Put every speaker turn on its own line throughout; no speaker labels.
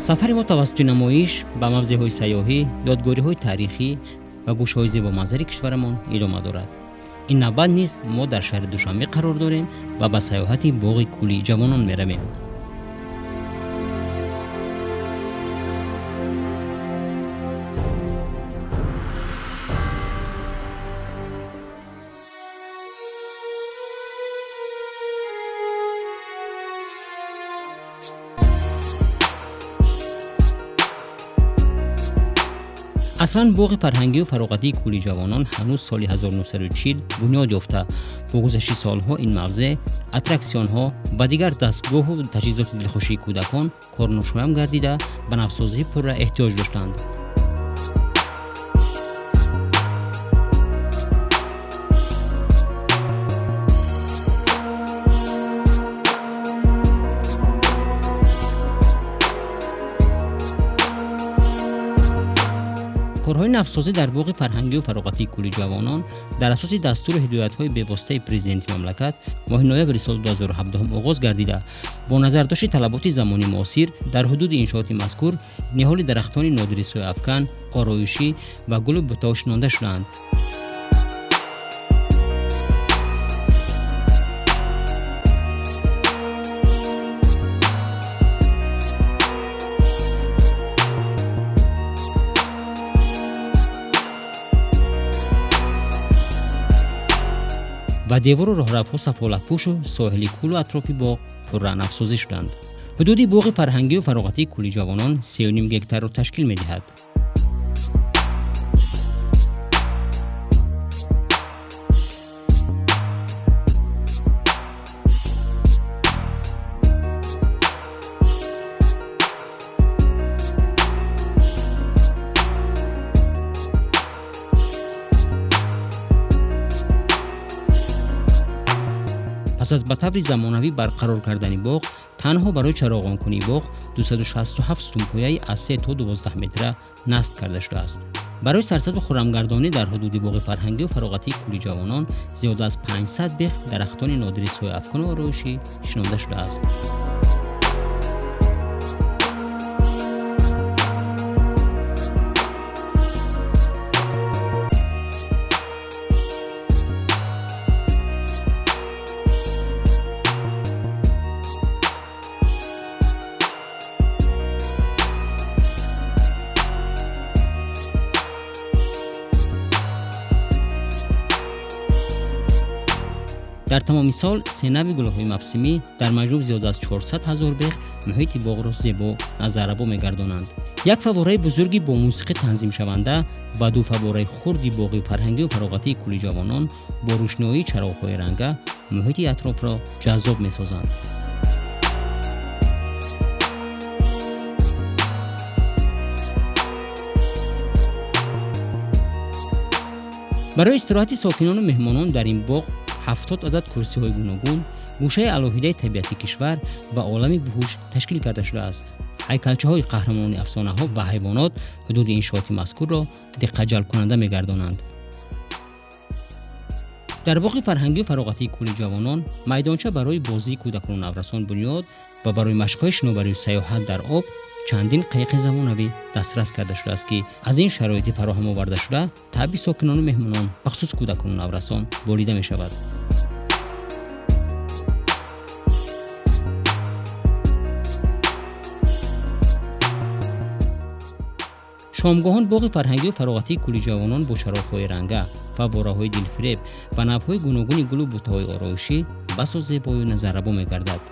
Сафари мо тавассути намоиш ба мавзеъҳои сайёҳӣ, ёдгориҳои таърихӣ ва гӯшаҳои зебоманзари кишварамон идома дорад. Ин навбат низ мо дар шаҳри Душанбе қарор дорем ва ба сайёҳати боғи кӯли ҷавонон меравем. Аслан боғи фарҳангию фароғатии кӯли ҷавонон ҳанӯз соли 1940 бунёд ёфта, бо гузашти солҳо ин мавзеъ, аттраксионҳо ва дигар дастгоҳу таҷҳизоти дилхушии кӯдакон корношоям гардида, ба навсозии пурра эҳтиёҷ доштанд. Корҳои навсозӣ дар боғи фарҳангию фароғатии кӯли ҷавонон дар асоси дастуру ҳидоятҳои бевоситаи президенти мамлакат моҳи ноябри соли 2017 оғоз гардида, бо назардошти талаботи замони муосир дар ҳудуди иншооти мазкур ниҳоли дарахтони нодири сояафкан, ороишӣ ва гулу бутаҳо шинонда шудаанд. Ва девору роҳравҳо сафолатпӯшу соҳили кӯлу атрофи боғ пурра навсозӣ шуданд. Ҳудуди боғи фарҳангию фароғатии кӯли ҷавонон 3,5 гектарро ташкил медиҳад. Пас аз ба таври замонавӣ барқарор кардани боғ, танҳо барои чароғонкунии боғ 267 сутунпояи аз 3 то 12 метра насб карда шудааст. Барои сарсабзу хуррамгардонӣ дар ҳудуди боғи фарҳангию фароғатии кӯли ҷавонон зиёда аз 500 бех дарахтони нодири сояафкану ороишӣ шинонда шудааст. Дар тамоми сол се нави гулҳои мавсимӣ дар маҷмӯъ зиёда аз 400 ҳазор бех муҳити боғро зебо назаррабо мегардонанд. Як фаввораи бузурги бо мусиқӣ танзимшаванда ва ду фаввораи хурди боғи фарҳангию фароғатии кӯли ҷавонон бо рӯшноии чароғҳои ранга муҳити атрофро ҷаззоб месозанд. Барои истироҳати сокинону меҳмонон дар ин боғ 70 адад курсиҳои гуногун, гӯшаи алоҳидаи табиати кишвар ва олами вуҳуш ташкил карда шудааст. Ҳайкалчаҳои қаҳрамонони афсонаҳо ва ҳайвонот ҳудуди иншооти мазкурро диққатҷалбкунанда мегардонанд. Дар боғи фарҳангию фароғатии кӯли ҷавонон майдонча барои бозии кӯдакону наврасон бунёд ва барои машқҳои шиноварию сайёҳат дар об чандин қайиқи замонавӣ дастрас карда шудааст, ки аз ин шароити фароҳам овардашуда таъби сокинону меҳмонон, бахусус кӯдакону наврасон, болида мешавад. Шомгоҳон боғи фарҳангию фароғатии кӯли ҷавонон бо чароғҳои ранга, фаввораҳои дилфиреб ва навъҳои гуногуни гулу бутаҳои ороишӣ басо зебою назаррабо мегардад.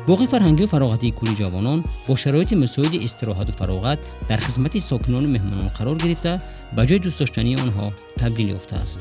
Боғи фарҳангию фароғатии кӯли ҷавонон бо шароити мусоиди истироҳату фароғат дар хизмати сокинону меҳмонон қарор гирифта, ба ҷои дӯстдоштании онҳо табдил ёфтааст.